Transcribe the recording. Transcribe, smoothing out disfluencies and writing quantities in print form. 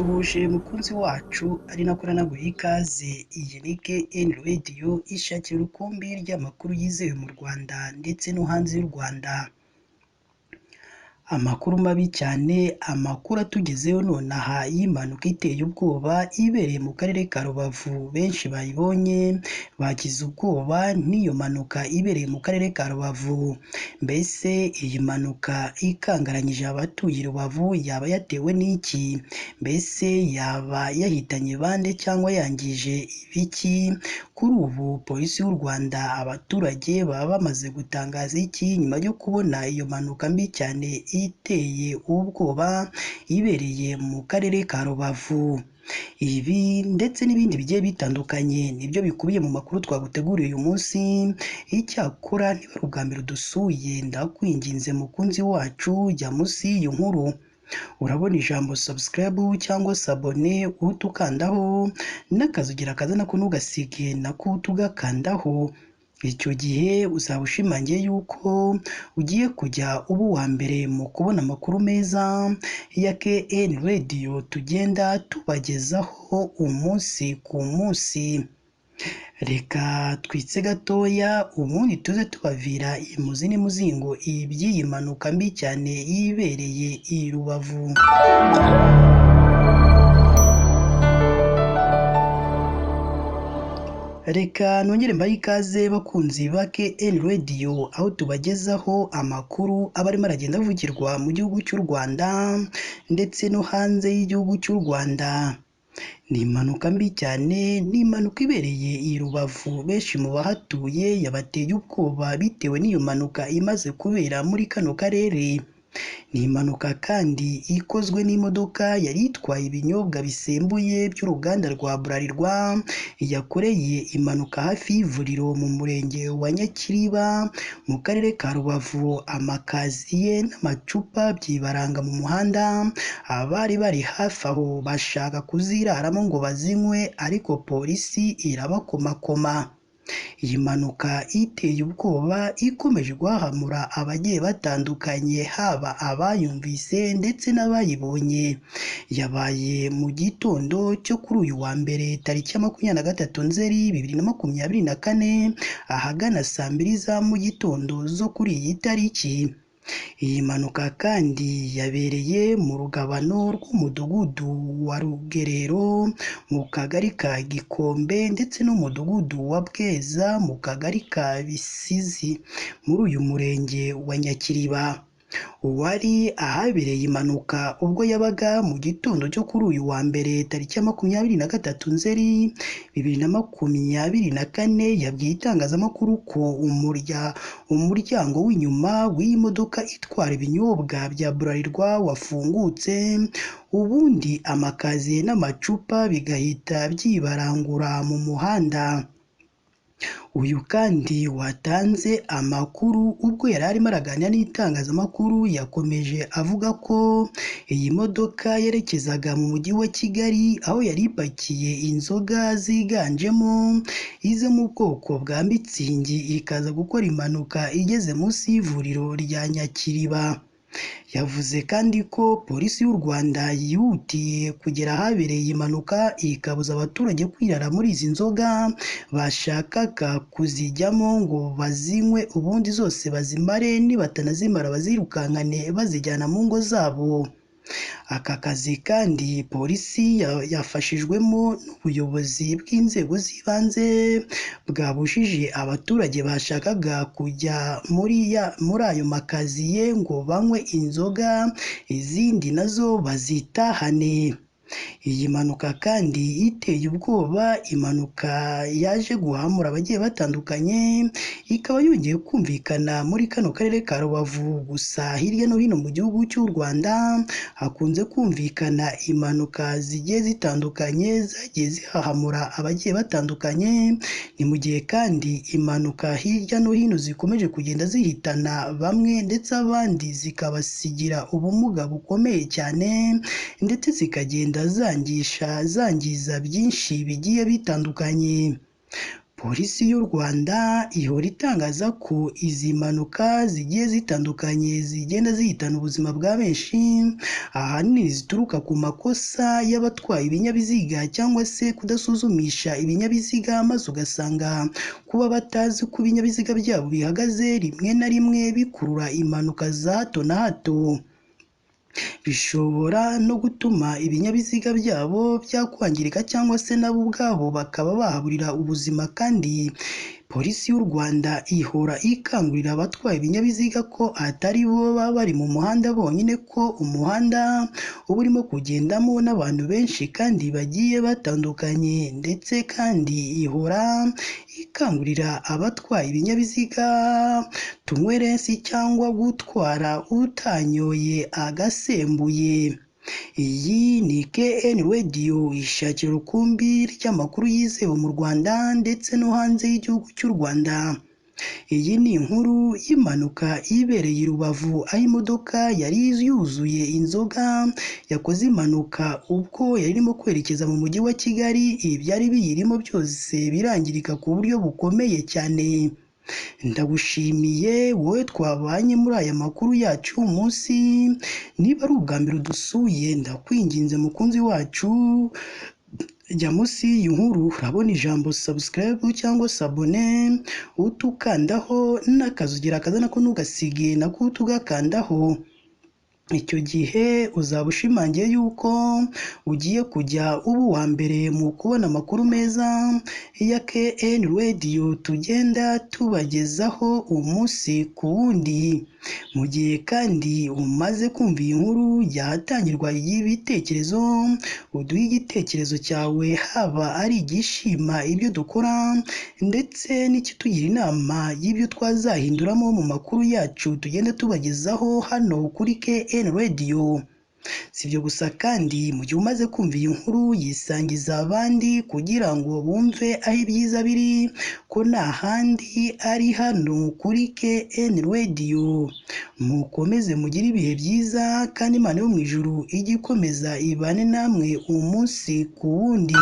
Ndagusuhuje mukunzi wacu ari nako nanaguha ikaze, iyi ni KN Radio ishakira urukumbi ry'amakuru yizewe mu Rwanda ndetse no hanze y'u Rwanda. Amakuru mabi cyane, amakuru atugezeho nonaha y'impanuka iteye ubwoba ibereye mu karere ka Rubavu, benshi bayibonye bagize ubwoba n'iyo mpanuka ibereye mu karere ka Rubavu. Mbese iyi mpanuka ikangaranyije abatuye i Rubavu yaba yatewe n'iki? Mbese yaba yahitanye bande cyangwa yangije ibiki? Kuri ubu polisi y'u Rwanda, abaturage baba bamaze gutangaza iki nyuma yo kubona iyo mpanuka mbi cyane iteye ubwoba ibereye mu karere ka Rubavu? Ibi ndetse n'ibindi bigiye bitandukanye nibyo bikubiye mu makuru twaguteguriye uyu munsi. Icyakora niba ari ubwa mbere udusuye, ndakwinginze mukunzi wacu, jya munsi y'iyi nkuru urabona ijambo subscribe cyangwa s'abonner, uhite ukandaho n'akazugira kaza nako ntugasige nako uhite ugakandaho. Icyo gihe uzaba ushimangiye yuko ugiye kujya uba uwa mbere mu kubona amakuru meza ya KN Radio tugenda tubagezaho umunsi ku munsi. Reka twitse gatoya ubundi tuze tubavira imuzi n'imuzingo iby'iyi mpanuka mbi cyane yibereye i Rubavu. Reka nongere mbahe ikaze bakunzi ba KN Radio, aho tubagezaho amakuru aba arimo aragenda avugirwa mu gihugu cy'u Rwanda ndetse no hanze y'igihugu cy'u Rwanda. Ni impanuka mbi cyane, ni impanuka ibereye i Rubavu, benshi mu bahatuye yabateye ubwoba bitewe n'iyo mpanuka imaze kubera muri kano karere. Ni impanuka kandi ikozwe n'imodoka yari itwaye ibinyobwa bisembuye by'uruganda rwa Bralirwa, yakoreye impanuka hafi y'ivuriro mu murenge wa Nyakiriba mu karere ka Rubavu, amakaziye n'amacupa byibaranga mu muhanda, abari bari hafi aho bashaka kuziraramo ngo bazinywe ariko polisi irabakomakoma. Iyi mpanuka iteye ubwoba ikomeje guhahamura abagiye batandukanye, haba abayumvise ndetse n'abayibonye. Yabaye mu gitondo cyo kuri uyu wa mbere tariki ya 23 Nzeri 2024, ahagana saa mbiri za mu gitondo zo kuri iyi tariki. Iyi mpanuka kandi yabereye mu rugabano rw'umudugudu wa Rugerero mu kagari ka Gikombe ndetse n'umudugudu wa Bweza mu kagari ka Bisizi muri uyu murenge wa Nyakiriba. Uwari ahabereye impanuka ubwo yabaga mu gitondo cyo kuri uyu wa mbere tariki ya 23 Nzeri 2024, yabwiye itangazamakuru ko umuryango w'inyuma w'iyi modoka itwara ibinyobwa bya Bralirwa wafungutse, ubundi amakaziye n'amacupa bigahita byibarangura mu muhanda. Uyu kandi watanze amakuru ubwo yari arimo araganira n'itangazamakuru, yakomeje avuga ko iyi modoka yerekezaga mu mujyi wa Kigali, aho yari ipakiye inzoga ziganjemo izo mu bwoko bwa mitsingi, ikaza gukora impanuka igeze munsi y'ivuriro rya Nyakiriba. Yavuze kandi ko polisi y'u Rwanda yihutiye kugera ahabereye iyi mpanuka, ikabuza abaturage kwirara muri izi nzoga bashakaga kuzijyamo ngo bazinywe ubundi zose bazimare, nibatanazimara bazirukankane bazijyana mu ngo zabo. Aka kazi kandi polisi yafashijwemo n'ubuyobozi bw'inzego z'ibanze bwabujije abaturage bashakaga kujya muri ayo makaziye ngo banywe inzoga, izindi nazo bazitahane. Iyi mpanuka kandi iteye ubwoba, impanuka yaje guhamura abagiye batandukanye, ikaba yongeye kumvikana muri kano karere ka Rubavu. Gusa hirya no hino mu gihugu cy'u Rwanda hakunze kumvikana impanuka zigiye zitandukanye zagiye zihahamura abagiye batandukanye. Ni mu gihe kandi impanuka hirya no hino zikomeje kugenda zihitana bamwe ndetse abandi zikabasigira ubumuga bukomeye cyane, ndetse zikagenda zangiza byinshi bigiye bitandukanye. Polisi y'u Rwanda ihora itangaza ko izi mpanuka zigiye zitandukanye zigenda zihitana ubuzima bwa benshi, ahanini zituruka ku makosa y'abatwaye ibinyabiziga cyangwa se kudasuzumisha ibinyabiziga, maze ugasanga kuba batazi uko ibinyabiziga byabo bihagaze rimwe na rimwe bikurura impanuka za hato na hato. Bishobora no gutuma ibinyabiziga byabo byakwangirika cyangwa se nabo ubwabo bakaba bahaburira ubuzima. Kandi polisi y'u Rwanda ihora ikangurira abatwaye ibinyabiziga ko atari bo baba bari mu muhanda bonyine, ko umuhanda uba urimo kugendamo n'abantu benshi kandi bagiye batandukanye. Ndetse kandi ihora ikangurira abatwaye ibinyabiziga tunywerensi cyangwa gutwara utanyoye agasembuye. Iyi ni KN Radio, ishakira rukumbi ry'amakuru yizewe mu Rwanda ndetse no hanze y'igihugu cy'u Rwanda. Iyi ni inkuru y'impanuka ibereye i Rubavu, aho imodoka yari yuzuye inzoga yakoze impanuka ubwo yari irimo kwerekeza mu mujyi wa Kigali. Ibyari biyirimo byose birangirika ku buryo bukomeye cyane. Ndagushimiye wowe twabanye muri aya makuru yacu munsi. Niba ari ubwa mbere udusuye, ndakwinginze mukunzi wacu, jya munsi y'iyi nkuru urabona ijambo subscribe cyangwa s'abonner, utukandaho n'akazugira akaza nako ntugasige nako tugakandaho. Icyo gihe uzaba ushimangiye yuko ugiye kujya uba uwa mbere mu kubona amakuru meza ya KN Radio tugenda tubagezaho umunsi ku wundi. Mu gihe kandi umaze kumva iyi nkuru, jya ahatangirwa ibitekerezo uduhe igitekerezo cyawe, haba ari igishima ibyo dukora ndetse n'ikitugira inama y'ibyo twazahinduramo mu makuru yacu tugenda tubagezaho hano kuri KN Radio. Si ibyo gusa kandi, mu gihe umaze kumva iyi nkuru, yisangiza abandi kugira ngo bumve aho ibyiza biri, ko nta handi ari hano kuri KN Radio. Mukomeze mugire ibihe byiza, kandi Imana yo mu ijuru ijye ikomeza ibane namwe umunsi ku wundi.